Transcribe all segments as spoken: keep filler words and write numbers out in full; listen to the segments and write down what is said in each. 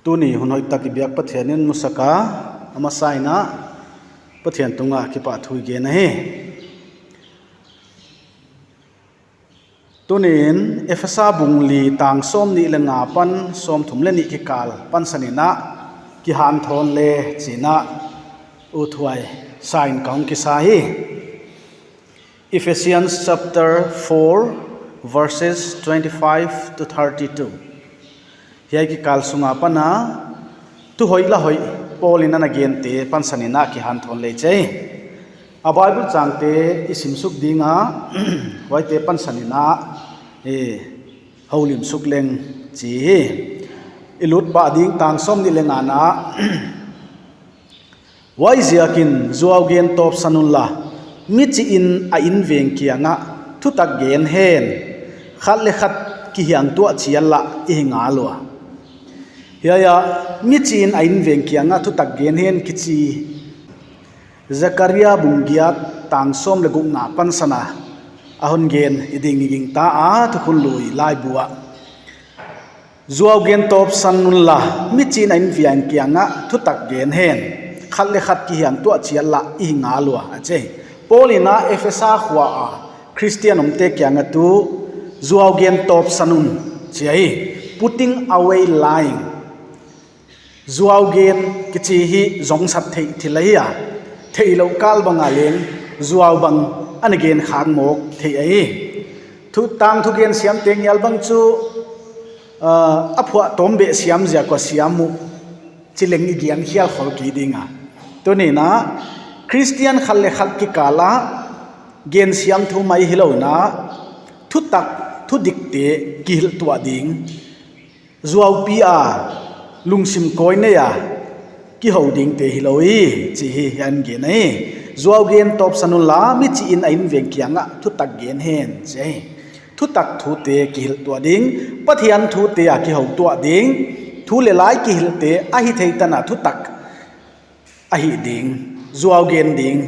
Tuni hun hoihtak i biak Pathian in musak a, a masa in Pathian tungah kipahthu i gen ahi. Tuni'n Efesa bung li tang sawmnih leh nga apan sawmthum leh nih kikal pansan in kihanthawn le chi'n uthuai sa in ka hong kisa hi. Ephesians chapter four, verses twenty-five to thirty-two. Hiai kikal sung apan a thu hoih la hoih Paul in ana gente pansan in kihanthawn le chi. A Bible changte i simsuk ding a, huaite pansan in i houlimsuk leng chi hi. I lut pah ding tang sawmnih leh nga na. Huaiziakin zuau gen tawpsan unla, michih in a inveng kiangah thutak gen hen, khat leh khat kihiangtuah chiat lah i hi ngal ua. Hiai ah, michih in a inveng kiangah thutak gen hen kichi Zakaria bung giat tang sawm leh gukna pansan a, a hon gen i ding i gingta a, Thukhun Lui laibu ah. Zuau gen tawpsan unla, michih in a inveng kiangah thutak gen hen, khat leh khat kihiangtuah chiat lah i hi ngal ua, a chi. Paul in Efesa khua a Christian omte kiangah thu zuau gen tawpsan un chi ahi, putting away lying. Zuau gen kichi hi zongsat theih thil ahi a, theihlouh kal bang a leng zuau bang ana gen khak mawk theih ahi. Thu tangthu gen siamte ngial bang chu, ah, a phuahtawm beh siam ziak ua siam uh chi leng i gen khial khol kei ding a. Tuni'n Christian khat leh khat kikal a gen siam thu mai hilou in, thutak, thudikte kihilhtuah ding, zuaupi a lungsim kawi nei a kihou dingte hilou hi chi hi hiai in gen ahi. Zuau gen tawpsan unla, michih in a inveng kiangah thutak gen hen chi ahi. Thutak thute kihilhtuah ding, Pathian thute a kihoutuah ding, thu leh lai kihilhte a hithei tan a thutak a hih ding, zuau gen ding,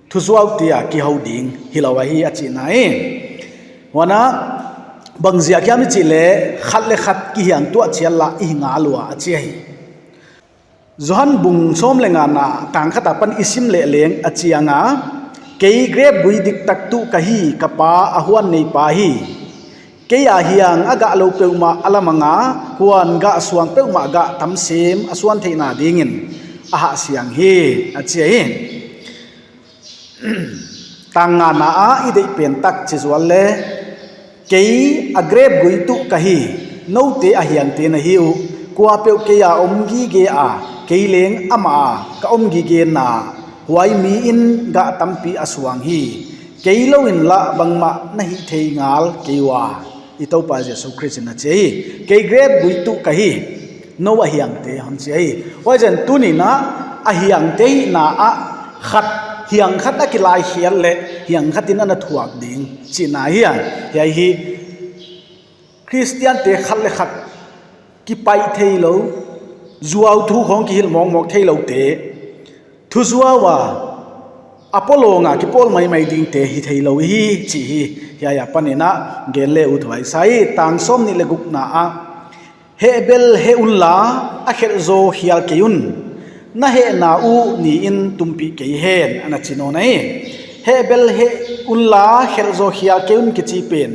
thuzuaute a kihou ding hilou ahi a chihna hi. Huan a, bang ziak hiam i chih leh, khat leh khat kihiangtuah chiat lah i hi ngal ua a chi ahi. Johan bung sawm leh nga na tang khat apan i sim leh leng a chiang a, kei grep gui diktak tuh ka hi, ka Pa a huan neipa hi. Kei a hiang a gah lou peuhmah a la mang a, kua'n gah suang peuhmah gah tam sem a suan theihna dingin a hahsiang hi, a chi ahi. Tang nga na a i deih pen tak chi zual leh, kei a grep gui tuh ka hi, noute a hiangte na hi uh, kuapeuh kei a om gige a, kei leng amah a ka om gigena, huai mi in gah tampi a suang hi. Kei lou in lah bangmah na hih thei ngal kei ua, i Toupa Jesu Khrist in a chi ahi. Kei grep gui tuh ka hi, nou a hiangte hon chi ahi. Huaiziakin tuni'n a hiangte hihna ah khat, hiang khat a kilaikhiat leh hiang khat in ana thuak ding chihna hi a. Hiai hi Christian te khat leh khat kipaih theilou, zuau thu khong kihilh mawkmawk theiloute, thuzuau a, a pawlawng a kipawl maimai dingte hi theilou hi chi hi. Hiai apan in gen le uthuai sa hi, tang sawmnih leh gukna ah, hehbel heh unla, a khelh zaw khial kei un, na hehna uh ni in tumpih kei hen, ana chi nawn ahi. Hehbel heh unla, khelh zaw khial kei un kichi pen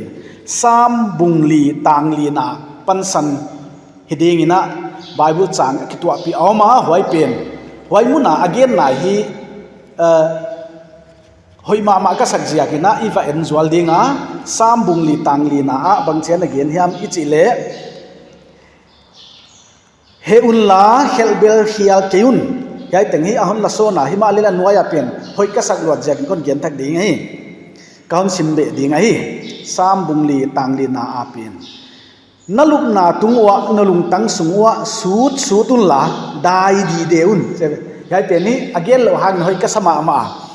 Sam bung li tang li na pansan hi ding in, Bible chang a kituahpih a om a, huai pen, huai mun a a genna hi, eh, hoih mahmah ka sak ziak in i va en zual ding a. Sam bung li tang li na ah bang chi'n a gen hiam i chih leh, heh unla, khelh bel khial kei un. Hiai teng hi a hon la sawn a, himahleh a nuai a pen hoih ka sak luat ziakin kon gen thak ding ahi. Ka hon sim beh ding ahi. Sam bung li tang li na ah pen, na lupna tung uah, na lungtang sung uah sutsut unla, dai dide un. Hiai pen hi a gen louh hang hoih ka sa mahmah.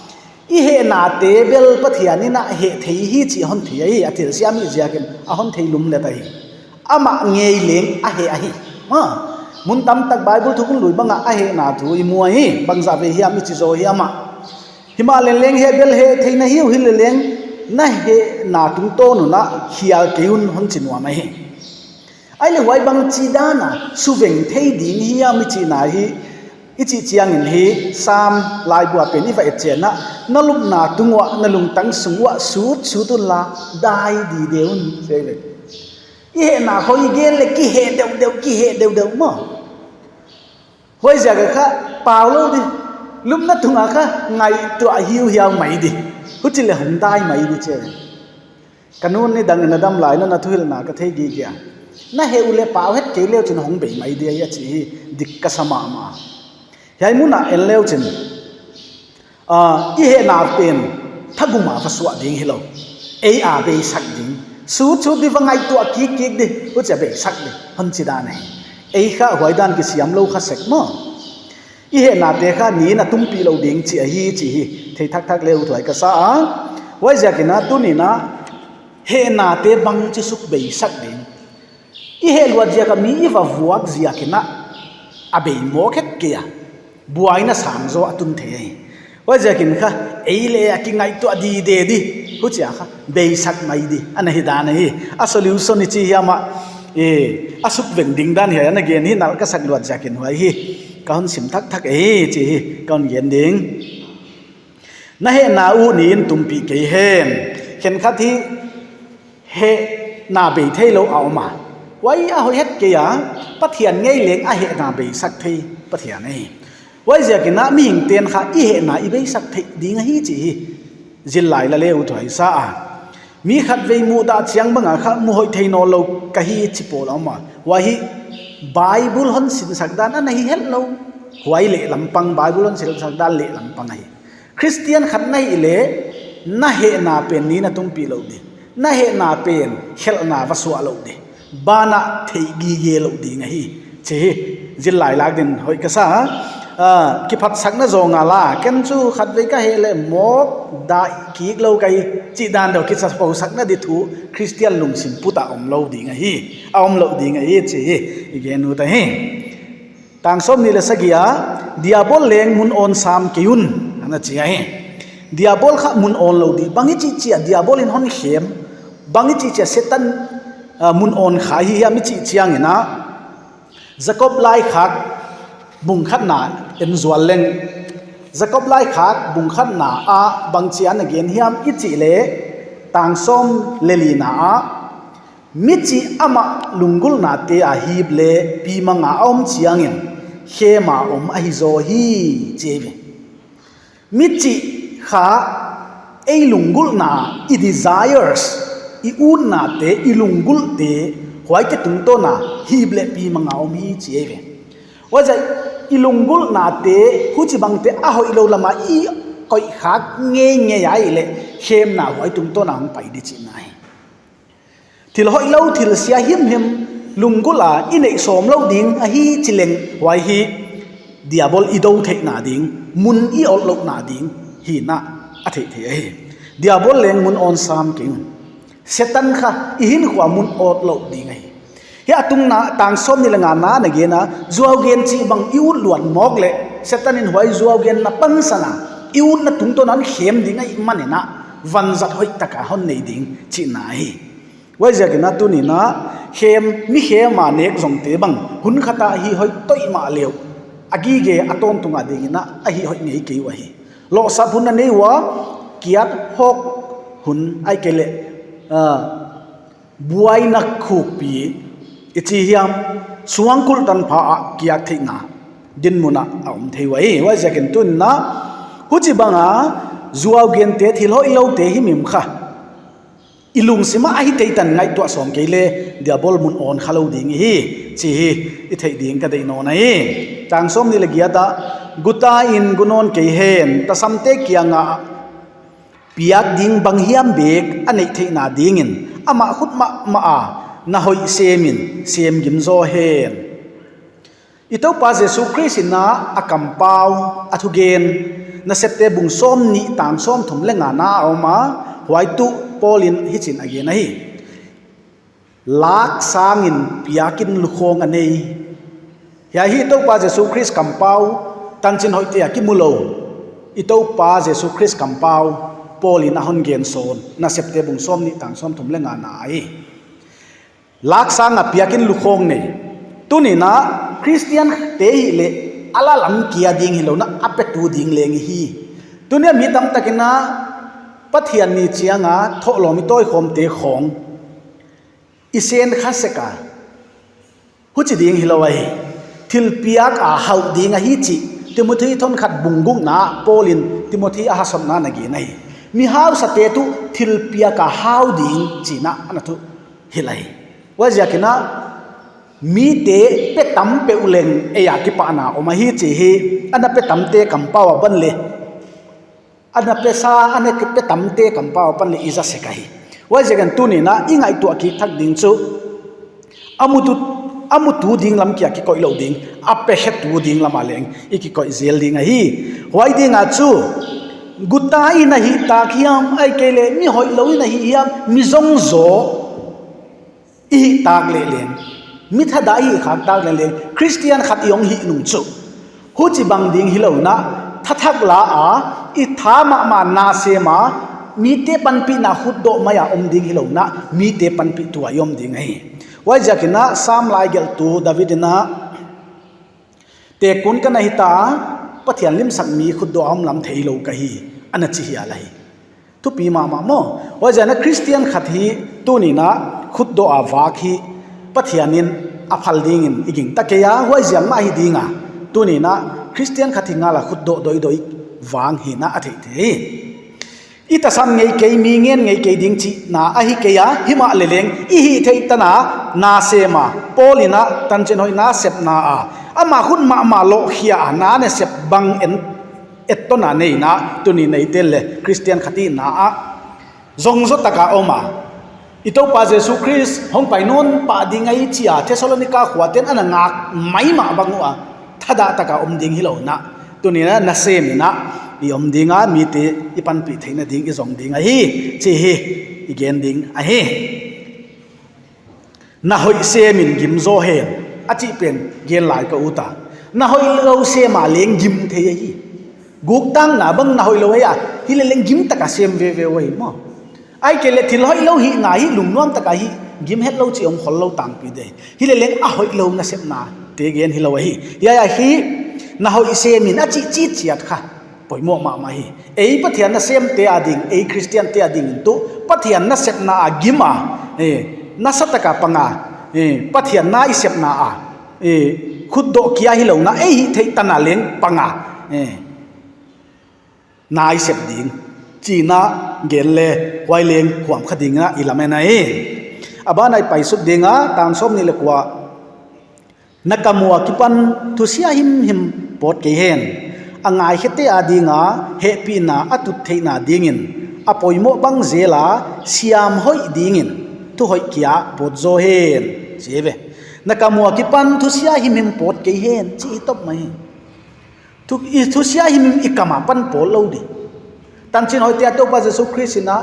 I hehnate bel Pathian in a heh thei hi chih hon thei ahi, a thilsiam i ziakin a hon theilum leh ta hi. Amah ngei leng a heh ahi. Ha. Mun tamtak Bible Thukhun Lui bang ah a hehna thu i mu ahi, bangzah vei hiam i chi zaw hiam a. Himahleh leng hehbel heh thei na hi uh hileh leng, na hehna tungtawn un a khial kei un hon chi nuam ahi. Ahihleh huai bangchi dan a suveng thei ding hiam i chihna hi, i chih chiangin hi Sam laibu ah pen i va et chiangin, na lupna tung uah, na lungtang sung uah sut sut unla, dai dide un, chi ve. I hehna hoih gen leh kiheh deuhdeuh, kiheh deuhdeuh maw. Huaiziak a kha pau lou di. Lupna tung a kha ngaihtuah hiuhiau mai di. Huchi leh hong dai mai di, chi ve. Ka nu'n nidang in a dam lai in a thuhilhna ka thei gige a. Na heh uleh pau het kei leu chin hong bei mai di ahi, a chi hi, dik ka sa mahmah. Hiai mun ah en leu chin, ah, i hehna pen thagum a va suah ding hilou. Ei a beisak ding. Sut sut di, va ngaihtuah kikkik di. Huchia beisak di. Hon chi dan ahi. Ei kha huai dan kisiam lou kha sek maw. I hehnate kha ni in a tumpih lou ding chih ahi chih hi thei thakthak le uh thuai ka sa a. Huaiziakin a tuni'n a hehnate bangchi suk beisak ding. I heh luat ziak a mi i va vuak ziakin a, a bei mawk het kei a. Buaina sang zaw a tun thei ahi. Huaiziakin kha, ei leh a kingaihtuah dide di. Huchia kha, beisak mai di. Ana hi dan ahi. A solution i chi hiam a, eh, a suk veng ding dan hiai ana gen hi nalh ka sak luat ziakin huai hi. Ka hon sim thakthak e chi hi, ka hon gen ding. Na hehna uh ni in tumpih kei hen. Khenkhat hi hehna bei theilou a om a. Huai a hoih het kei a, Pathian ngei leng a hehna beisak thei Pathian ahi. Huaiziakin a mihingte'n kha i hehna i beisak theih ding ahi chih hi zillai la le uh thuai sa a. Mi khatvei muhdah chiang bang a kha mu hoih thei nawnlou ka hi chi pawl a om a. Huai hi Bible hon sinsak dan ana hi hetlou. Huai leh lampang, Bible hon sinsak dan leh lampang ahi. Christian khat na hih leh, na hehna pen ni in a tumpih lou di. Na hehna pen khelhna va suah lou di. Banah theih gige lou ding ahi. Chih hi, zillai lak din hoih ka sa. Ah, kiphatsakna zaw ngal a, ken chu khatvei ka heh leh mawk dai kik lou ka hi. Chih dan deuh kisa pousakna di thu, Christian lungsim put a om lou ding ahi. A om lou ding ahi, chih hi, i gen ut ahi. Tang sawmnih leh sagih a, Diabol leng mun awn sam kei un, ana chi ahi. Diabol kha mun awn lou di, bang i chih chia Diabol in hon khem, bang i chih chia Setan, ah, mun awn kha hi hiam i chih chiangin a, Jakob laikhak bung khatna en zual leng. Jakob laikhak bung khatna ah bangchi ana gen hiam i chih leh, tang sawm leh lina ah, michih amah lunggulhnate a hip leh pimang a om chiangin khem a om ahi zaw hi, chi ve. Michih kha ei lunggulhna, i desires, i utnate, i lunggulhte, huaite tungtawn a hip leh pimang a om hi, chi ve. Huaiziak, i lunggulhnate, huchibangte a hoihlou lam a i koih khak ngeingei a leh khemna huai tungtawn a hong pai di chihna hi. Thil hoihlou, thil sia himhim, lunggulh a i neih sawm lou ding ahi chi leng, huai hi Diabol i do theihna ding, mun i awt louhna ding hi in a theih theih ahi. Diabol leng mun awn sam kei un. Setan kha i hinkhua mun awt lou ding ahi. Hiai a tungna tang sawmnih leh ngana na gen a, zuau gen chih bang i ut luat mawk leh, Setan in huai zuau genna pansan a i utna tungtawn a hon khem ding ahihmanin a, vanzat hoihtak a hon nei ding chihna hi. Huaiziakin a tuni'n a, khem, mi khem a nek zongte bang, hun khat a hih hoih toh mah leh uh, a gige a tawntung a dingin a, a hih hoih ngei kei uh ahi. Lohsap hun a nei ua, kiat hawk hun ahihkeileh, ah, buaina khukpi, i chi hiam, suangkulh tanpha a kiak theihna dinmun a a om thei uh ahi. Huaiziakin tuni'n a, huchibang a zuau gente, thil hoihloute himhim kha i lungsim a ahi thei tan ngaihtuah sawm kei leh, Diabol mun awn kha lou ding hi, chih hi i theih ding ka deih nawn ahi. Tang sawmnih leh giat a, guta in gu nawn kei hen, tasamte kiang a piak ding bang hiam bek a neih theihna dingin, amah khut mahmah a na hoih sem in, sem gim zaw hen. I Toupa Jesu Khrist in a kampau, a thugen, Nasepte bung sawmnih tang sawmthum leh ngana a om a, huai tuh Paul in hichi'n a gen ahi. Lak sangin piak in lukhawng a nei. Hiai hi Toupa Jesu Khrist kampau, tanchin hoihte a kimu lou. I Toupa Jesu Khrist kampau, Paul in a hon gen sawn, Nasepte bung sawmnih tang sawmthum leh ngana ahi. Lak sang a piakin lukhong nei. Tuni'n a Christian te hileh a la lam kia ding hilou in a, a petu ding leng hi. Tuni'n a mi tamtak in a Pathian ni chiang a thohlawm i tawikhawm te khong i sen kha sek a, huchi ding hilou ahi. Thilpiak a hau ding ahi chih Timothy thon khat bung gukna Paul in Timothy a hasotna na gen ahi. Mi hausa te tuh thilpiak a hau ding chihna ana thu hilh ahi. Huaiziakin a mite pe tam peuh leng ei a kipahna om ahi chih hi, ana pe tamte kampau a ban le, ana pe sa, ana pe tamte kampau a ban le i za sek ahi. Huaiziakin tuni'n a i ngaihtuah kik thak ding chu, a mutu, a mutu ding lam kia kikoih lou ding, a pe khetu ding lam a leng i kikoih zel ding ahi. Huai ding a chu, guta in a hih tak hiam, ahihkeileh mi hoihlou in a hih hiam, mi zong zaw i hih tak leh leng, mi thadah i hih khak tak leh leng, Christian khat i hong hih nung chu, huchibang ding hilou in a, tha thak la a, i tha mahmah na sem a, mite panpihna khutdoh mai a om ding hilou in a, mite panpih tua i om ding ahi. Huaiziakin a Sam laigelhtu David in a, tekun ka na hita a, Pathian limsak mi khutdoh a om lam theilou ka hi, ana chi hial ahi. Thupi mahmah maw. Huaiziakin a Christian khat hi tuni'n a khutdoh a vak hi Pathian in a phal dingin i gingta kei a, huaiziak mah hi ding a. Tuni'n a Christian khat hi ngal a khutdoh doidoi vang hi'n a theithei. I tasam ngeikei, mi ngen ngeikei ding chihna ahi kei a, himahleh leng i hih theih tan a na sem a, Paul in a tanchinhoihna sepna a, ama khut mahmah lohkhia a na na sep bang en, etton a nei in a, tuni'n eite leh Christian khat hihna ah zongzaw tak a om a, i Toupa Jesu Khrist hong pai nawn pah ding ahi chi a Thessalonica khuate'n ana ngak maimah bang uh a, thadah tak a om ding hilou in a, tuni'n a nasem in a i om ding a, mite i panpih theihna ding i zong ding ahi, chih hi i gen ding ahi. Na hoih sem in gim zaw hen, a chih pen gen lai ka ut a. Na hoihlou sem a leng gim thei ahi. Guktakna bang na hoihlou ahi a, hileh leng gim tak a sem veve uh ahi maw. Ahihkeileh thil hoihlou hihna hi lungnuam tak a hih, gim hetlou chih om khollou tampi ding. Hileh leng a hoihlou nasepna te gen hilou ahi. Hiai a hi, na hoih sem in a chih chitchiat kha poimoh mahmah hi. Ei Pathian nasemte a ding, ei Christian te a ding in tuh, Pathian nasepna a gim a, eh, nasa tak a pang a, eh, Pathian na i sepna a, eh, khutdoh kia hilou in a, ei hih theih tan a leng pang a, eh, na i sep ding chihna gen le, huai leng huam kha ding in a i lamen ahi. A ban a i paisuk ding a, tang sawmnih leh kua. Na kam ua kipan thusia himhim pawt kei hen. A ngaikhiate a ding a hehpihna a tut theihna dingin, a poimoh bang zel a siam hoih dingin thu hoih kia pawt zaw hen, chi ve. Na kam ua kipan thusia himhim pawt kei hen, chih hi top mai. Thu, i thusia himhim i kam apan pawt lou di. Tanchinhoihte a Toupa Jesu Khrist in a,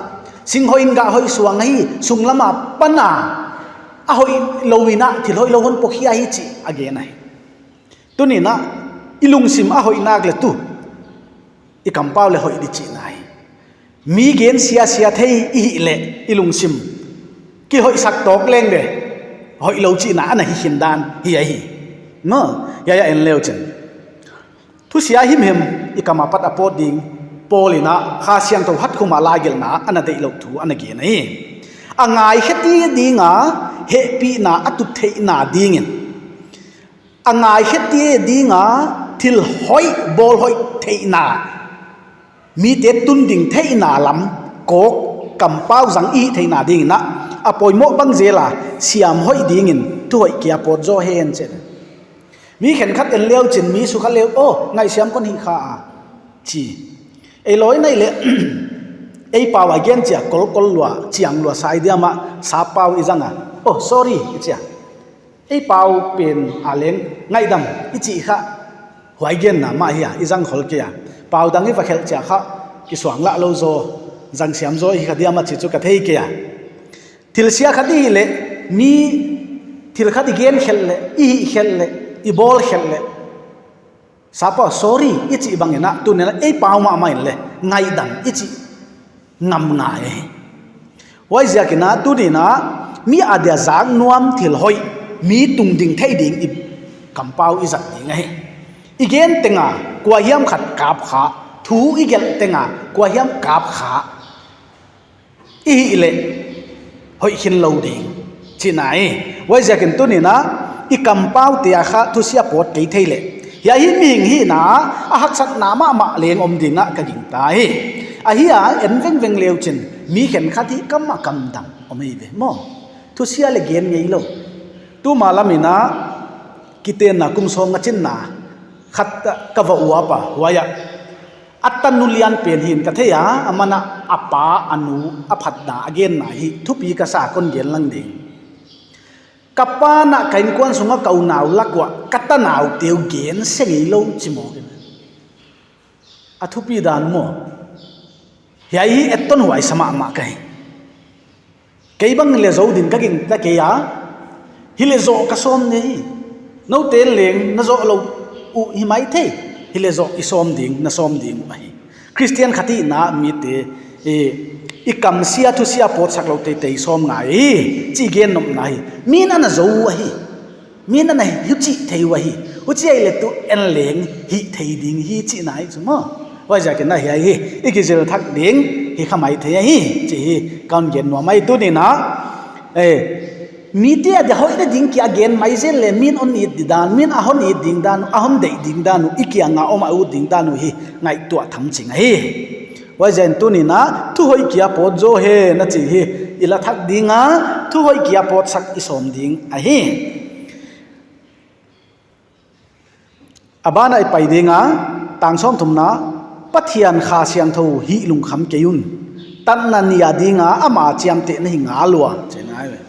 singhoih in gah hoih suang ahi, sunglam apan a, a hoihlou in a thil hoihlou hon pokhia hi chih a gen ahi. Tuni'n a, i lungsim a hoih nak leh tuh, i kampau leh hoih di chihna hi. Mi gen siasia thei i hih leh i lungsim kihoihsak tawk leng leh hoihlou chihna ana hi khin dan hi ahi. Maw, hiai a en leu chin. Thusia himhim i kam apat a pawt ding, Paul in a Kha Siangthou hatkhum a laigelhna ana deihlouh thu ana gen ahi. A ngaikhiate ding a hehpihna a tut theihna dingin, a ngaikhiate ding a thil hoih bawl hoih theihna, mite tun ding theihna lam kawk kampau zang i hih theihna dingin a, a poimoh bang zel a siam hoih dingin thu hoih kia pawt zaw hen, chi. Mi khenkhat en leu chin, mi sukha leu, "Oh, ngaihsiam kon hih kha a," chi. Ei lawi nai leh, ei pau a gen chia kolkol lua, chiang lua sa i diam a, sap pau i zang a, "Oh, sorry," i chi a. Ei pau pen a leng, "Ngaihdam," i chih kha, huai genna mah hi a, i zang khol kei a. Pau dang i va khelh chia kha, kisuang lah lou zaw, zang siam zaw hi kha diam a chih chu ka thei kei a. Thil sia khat i hih leh, mi thil khat i gen khelh leh, i hih khelh leh, i bawl khelh leh, sap pau, "Sorry," i chih bangin a, tuni'n a ei pau mahmah in leh, "Ngaihdam," i chih ngam ngai ahi. Huaiziakin a, tuni'n a, mi adia zak nuam thil hoih, mi tungding thei ding i kampau i zat ding ahi. I gen tenga kua hiam khat kap kha, thu i gelh tenga kua hiam kap kha i hih leh hoih khin lou ding chihna hi. Huaiziakin tuni'n a, i kampau te a kha thusia pawt kei thei leh, hiai hi mihing hihna a haksatna mahmah leng om ding a ka gingta hi. Ahia, en vengveng le uchin, mi khenkhat hi kam a kam dang om hi ve maw. Thusia leng gen ngeilou. Tuma lamin a, kitenna kum sawm nga chinna khat ka va uap a, huai ah, a tanu lianpen hi'n ka thei a, aman a, a pa, a nu, a phatna a genna hi thupi ka sa, kon gen lang ding. Ka pa'n a ka innkuan sunga ka unau lak uah ka tanaute uh gensia ngeilou chi mawk in, a thupi dan maw. Hiai hi etton huai sa mahmah ka hi. Kei bang leh zou ding ka gingta kei a, hileh zoh ka sawm nei hi. Noute leng na zoh lou uh hi maithei. Hileh zoh i sawm ding, na sawm ding uh ahi. Khristian khat hihna mite, i, i kamsia thusia pawtsak lou teitei sawm ngai hi, chih gen nopna hi. Mi'n ana zou uh ahi. Mi'n ana huchih thei uh ahi. Huchi ahihleh tu en leng hih thei ding hi chihna hi chu maw. Huaiziakin a hiai hi i kizil thak ding hi kha maithei ahi, chih hi kon gen nuam ahi tuni'n a. Eh, mite adia hoihna ding kia gen mai zen leh mi'n hon it ding dan, mi'n a hon it ding dan, a hon deih ding dan uh, i kianga om a ut ding dan uh hi ngaihtuah tham ching ahi. Huaiziakin tuni'n a, thu hoih kia pawt zaw hen a chih hi i la thak ding a, thu hoih kia pawtsak i sawm ding ahi. A ban ah i pai ding a, tang sawmthumna, Pathian Kha Siangthou hih lungkham kei un. Tatna ni a ding a ama chiamteh na hi ngal ua, chihna ahi ve.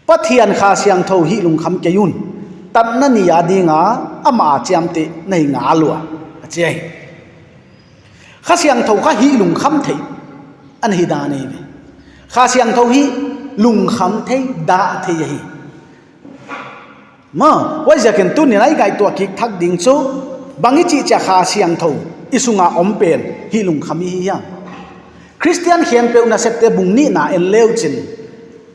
Pathian Kha Siangthou hih lungkham kei un. Tatna ni a ding a ama chiamteh na hi ngal ua, a chi ahi. Kha Siangthou kha hih lungkham thei ana hi dan ahi ve. Kha Siangthou hi lungkham thei, dah thei ahi. Maw, huaiziakin tuni'n a i ngaihtuah kik thak ding chu, bang i chih chiang Kha Siangthou i sunga om pen hih lungkham i hi hiam? Khristian khempeuh Nasepte bung nihna en le uchin,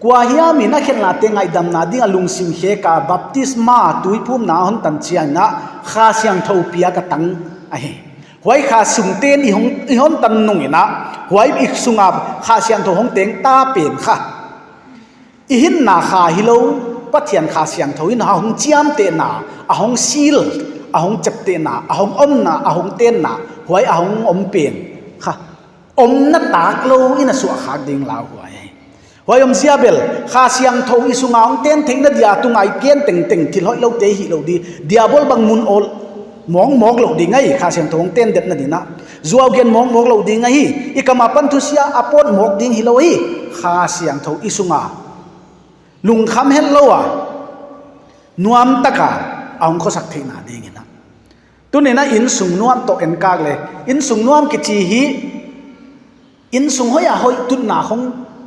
kua hiam in a khelhnate ngaihdamna ding a lungsim khek a baptisma tuiphumna hon tan chiangin a Kha Siangthou piak a tang ahi. Huai Kha Siangthou ten i hon, i hon tan nungin a, huai i sunga Kha Siangthou hong teng ta pen kha i hinna kha hilou, Pathian Kha Siangthou in a hong chiamtehna, a hong seal, a hong cheptehna, a hong omna, a hong tenna, huai a hong om pen kha omna tak lou in a suah khak ding lauhuai. Huai omzia bel, Kha Siangthou i sunga hong ten theihna dia tunga i gen tengteng thil hoihloute hih lou di, diabol bang mun awl mawkmawk lou ding ahi, Kha Siangthou hong ten detna ding a. Zuau gen mawkmawk lou ding ahi, i kam apan thusia a pawt mawk ding hilou hi, Kha Siangthou i sunga lungkham hetlou a, nuam taka a hong khosak theihna dingin a. Tuni'n a innsung nuam toh enkak leh, innsung nuam kichi hi, innsung hoih a hoih tutna hong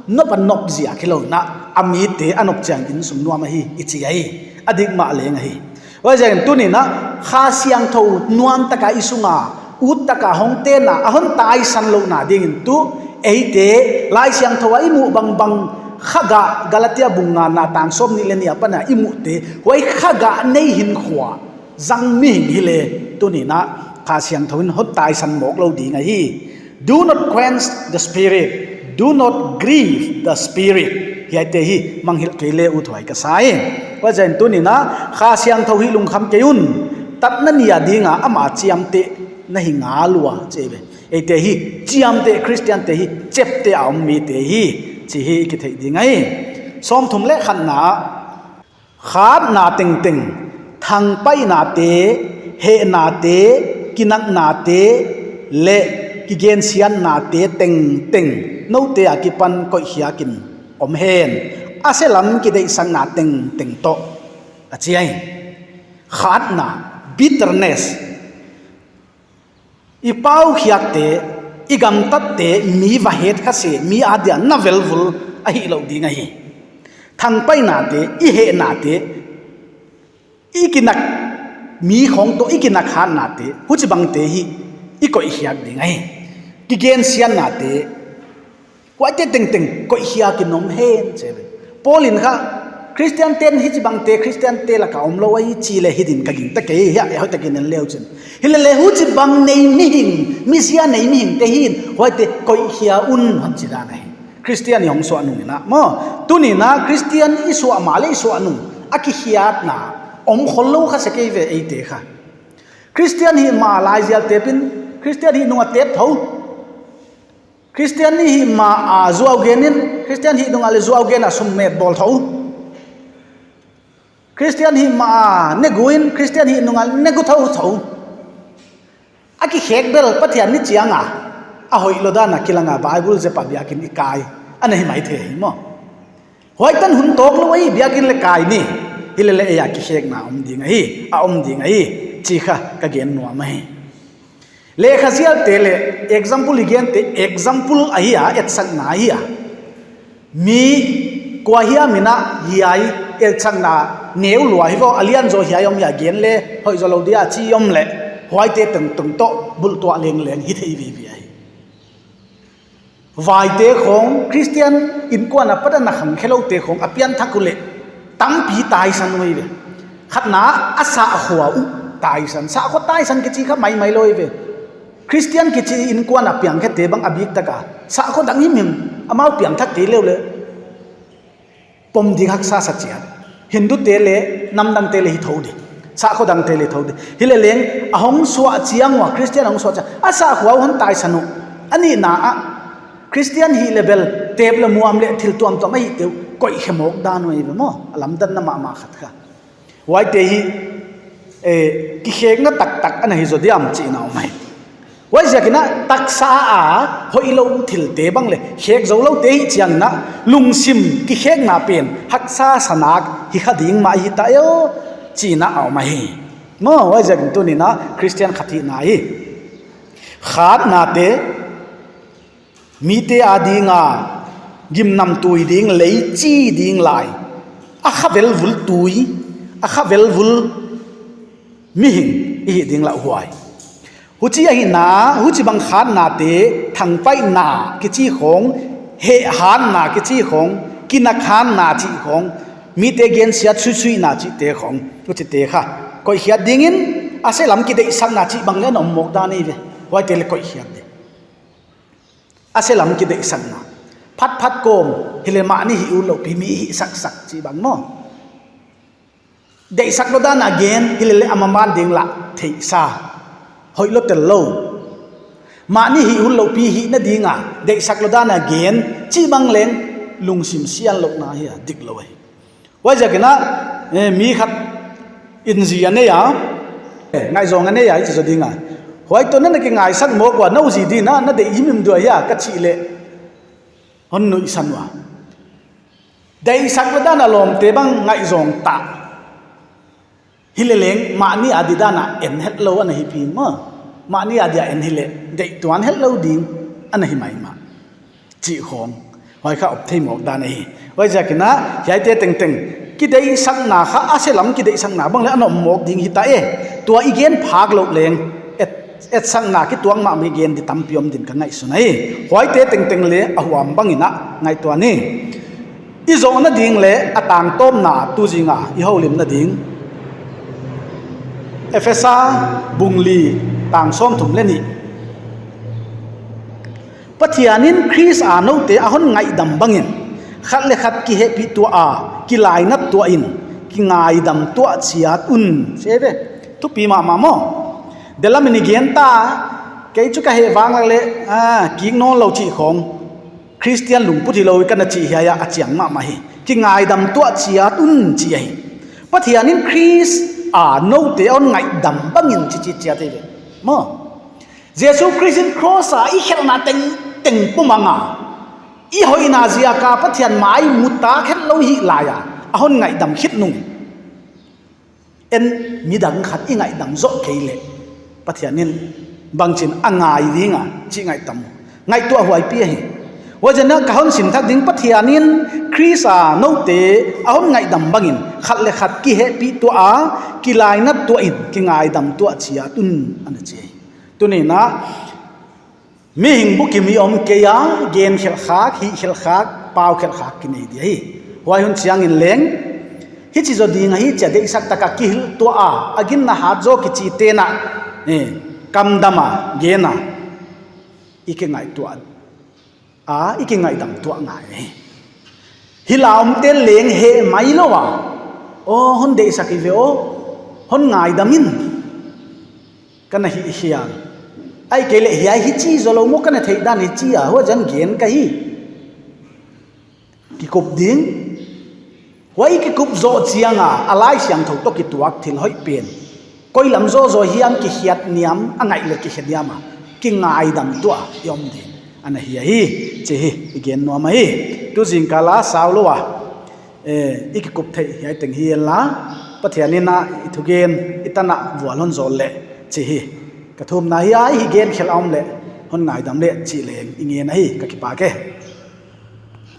nop a nop ziak hilou in a, a mite a nop chiang innsung nuam ahi i chi ahi, a dik mah leng ahi. Huaiziakin tuni'n a Kha Siangthou nuam taka i sunga, ut taka hong tenna, a hon taisan louhna dingin tu, eite, Laisiangthou a i muh bangbang, kha gah Galatia bung ngana tang sawmnih leh nih apan a i muhte, huai kha gah nei hinkhua zang mihing hileh, tuni'n a Kha Siangthou in hon taisan mawk lou ding ahi. Do not quench the Spirit, do not grieve the Spirit. Hiaite hi mangngilh kei leh uthuai ka sa hi. Huaiziakin tuni'n a Kha Siangthou hih lungkham kei un. Tatna ni a ding a ama chiamteh na hi ngal ua, chi ve. Eite hi chiamteh, Khristiante hi chepte a om mite hi, chih hi i kitheih ding ahi. Sawmthum leh khatna, khatna tengteng, thangpaihnate, hehnate, kinaknate, leh kigensiatnate tengteng, noute akipan koihkhiak in om hen, a selam kideihsakna tengteng toh, a chi ahi. Khatna, bitterness. I paukhiakte, i gamtatte, mi va het kha seh, mi adia na velvul ahih lou ding ahi. Thangpaihnate, i hehnate, i kinak, mi khong toh i kinak hatnate, huchibangte hi i koihkhiak ding ahi. Kigensiatnate, huaite tengteng koihkhiak in om hen, chi ve. Paul in kha, Christian ten hichibangte, Christian te laka omlou ahi chi leh hi din ka gingta kei, hiai hoihtakin en leuchin. Hilele huchibang nei mihing, mizia nei mihingte hi'n, huaite koihkhia un hon chi dan ahi. Christian i hong suah nung in a maw. Tuni'n a Christian i suah mahleh i suah nung, a kikhiatna om khollou kha sek eive eite kha. Christian hih ma lai zial tepin, Christian hih nunga tep thou. Christian hih ma a zuau genin, Christian hih nunga leh zuau gena sum met bawl thou. Christian hih ma a neguin, Christian hih nunga negu thou thou. A kikhek bel Pathian ni chianga, a hoihlou dana kilanga Bible zep a biakin i kai, ana hi maithei hi maw. Huai tan hun tawklou ahi, biakin leh kai ni. Hilele ei a kikhekna om ding ahi, a om ding ahi, chi kha ka gen nuam ahi. Lehkhazialte leh example i gente, example ahi a, etsakna ahi a. Mi kuahiam in a hiai etsakna neu lua hi vo, a lian zaw hiai om hia gen leh hoih zaw lou dia chi om leh, huaite tengteng toh bulhtuah lengleng hi thei vive ahi. Vaite khong, Christian innkuan apat a na khangkhia loute khong a pianthak uleh tampi taisan uh eive. Khatna, a sahkhua uh taisan, sahkhua taisan kichi kha maimai lou eive. Christian kichi innkuan a piangkhiate bang a biktak a sahkhua dang himhim, amau piangthak kei leh uleh pom ding haksa sa chiat. Hindu te leh namdangte leh hi thou di, sahkhua dangte leh thou di. Hileleng a hong suah chiang ua, Christian a hong suah chiang, a sahkhua uh hon taisan uh. A nihna ah, Christian hih leh bel tep leh muam leh thil tuamtuam ahihte uh koihkhe mawk dan uh eive maw, a lamdanna mahmah khat kha. Huaite hi, eh, kikhekna taktak ana hi zaw diam chihna om ahi. Huaiziakin a taksa a hoihlou thilte bang leh khek zouloute hi chiangin a, lungsim kikhekna pen haksa sa nak hi kha ding mah hita eive, chihna a om ahi. Maw, huaiziakin tuni'n a Christian khat hihna hi, khatnate, mite adinga gimnamtui ding, lei chi ding lai, a khavel vul tui, a khavel vul mihing i hih ding lauhuai. Huchi ahihna, huchibang khatnate, thangpaihna kichi khong, hehhatna kichi khong, kinakhanna chih khong, mite gensiat suisuihna chihte khong, huchite kha koihkhiat dingin, a se lam kideihsakna chih bang leh ana om mawk dan eive. Huaite leh koihkhiat di. A se lam kideihsakna, phatphat kawm hileh mahni hih utloupi mi hihsaksak chih bang maw. Deihsak lou dana gen hilele a maban ding lah theihsa, hoihlou tellou. Mahni hih utloupi hihna dinga deihsak lou dana gen chih bang leng lungsim sianlouhna hi a diklou ahi. Huaiziakin a, eh, mi khat in zi a nei a, eh, ngaihzawng a nei a, i chi zaw ding a. Huai toh na na kingaisak mawk ua, nou zi ding a na deih himhim dia hia ka chih leh, hon nuihsan ua, deihsak lou dana lawmte bang ngaihzawng ta. Hileleng mahni adia dana en hetlou ana hi pi maw. Mahni adia en hileh deihtuan hetlou ding ana hi maimah chih khong, huai kha op thei mawk dan ahi. Huaiziakin a, hiaite tengteng kideihsakna kha, a se lam kideihsakna bang leh ana om mawk ding hita e. Tua i gen phak louh leng, et, etsakna kituak mahmah i gen di tampi om din ka ngaihsun ahi. Huaite tengteng leh a huam bangin a ngaihtuah ni. I zohna ding leh a tangtawpna tu zinga i houlimna ding, Ephesa bung li, tang sawmthum leh nih. Pathianin Khrist a noute a hon ngaihdam bangin, khat leh khat kihehpih tuah a, kilainat tuah in, kingaidam tuah chiat un. Se ve, thupi mahmah maw. Delamin i gen ta, kei chu ka heh vang leh, ah, kik nawnlou chih khong, Christian lungput hilou i ka na chih hiai a chiang mahmah hi. Kingaidam tuah chiat un chi ahi. Pathianin Khrist a noute a hon ngaihdam bangin chi chi chiat eive. Maw. Jesu Khrist in cross a i khelhna tengteng pumang a, i hoihna ziaka Pathian mai mutak hetlou hih laia a hon ngaihdam khit nung, en midang khat i ngaihdam zoh kei leh, Pathianin bangchin a ngai ding a chih ngaihtam, ngaihtuah huaipi ahi. Huaiziakin a ka hon sim thak ding, Pathianin Khrist a noute a hon ngaihdam bangin khat leh khat kihehpih tuah a, kilainat tuah in, kingaidam tuah chiat un ana chi. Tuni'n a, mihing bukim i om kei a, gen khelh khak, hih khelh khak, pau khelh khak kinei di ahi. Huai hun chiangin leng, hichi zaw ding ahi chia deihsak taka kihilh tuah a, a ginna hat zaw kichite'n a, eh, kamdam a, gen a, i kingaihtuah a, i kingaihdam tuah ngai hi. Hih la omte leng heh mai lou a, aw, hon deihsak hi ve aw, hon ngaidam in, ka na hih hial. Ahihkeileh hiai hichi zaw lou maw, ka na theih dan hichi a, huai zan gen ka hi. Kikup ding. Huai kikup zoh chiang a, a Laisiangthou toh kituak thil hoih pen, koi lam zaw zaw hiam kikhiat niam, a ngaih leh kikhe niam a, kingaidam tuah i om ding ana hi ahi, chih i gen nuam ahi. Tu zingkal a sau lou a, eh, i kikup theih hiai teng hi inla, Pathian in a i thugen i tan a vual hon zawl leh, chih ka thumna hi a, i gen khelh a om leh hon ngaidam leh chih leng i ngen ahi, ka kipak e.